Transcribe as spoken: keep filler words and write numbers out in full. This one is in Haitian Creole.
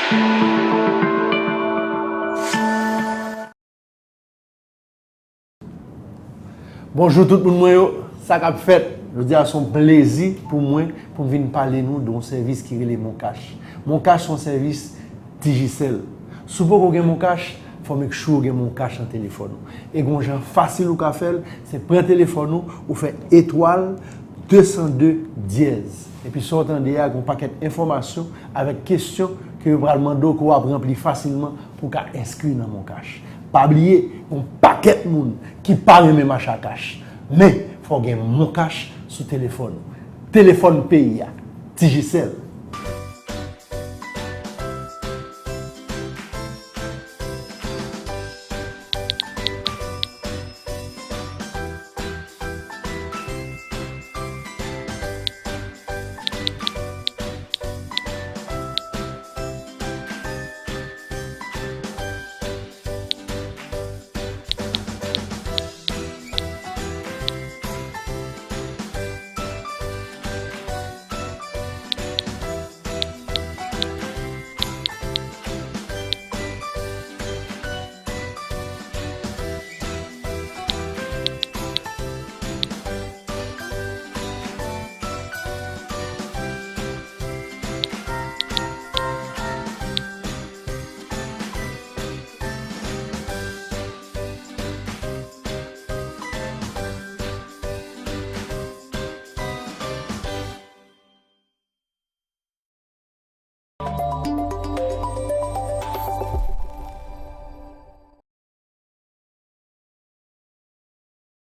Bonjou tout moun mwen yo, sa k ap fèt? Jodi a se yon plezi pou mwen pou m vin pale nou de yon sèvis ki rele Moncash. Moncash se yon sèvis Digicel. Si w poko gen Moncash, fò make sure w gen Moncash nan telefòn ou. E gen yon jan fasil ou ka fè l, se pran telefòn ou, ou fè etwal de san de dyèz. Epi sa w tande a, gen yon pakèt enfòmasyon avèk kesyon ke yo pral mande w ke w ap ranpli fasilman pou w ka enskri nan Moncash. Pa bliye, gen yon pakèt moun ki pa renmen mache a kach. Men, fò w gen Moncash sou telefòn ou. Telefòn peyi a, Digicel.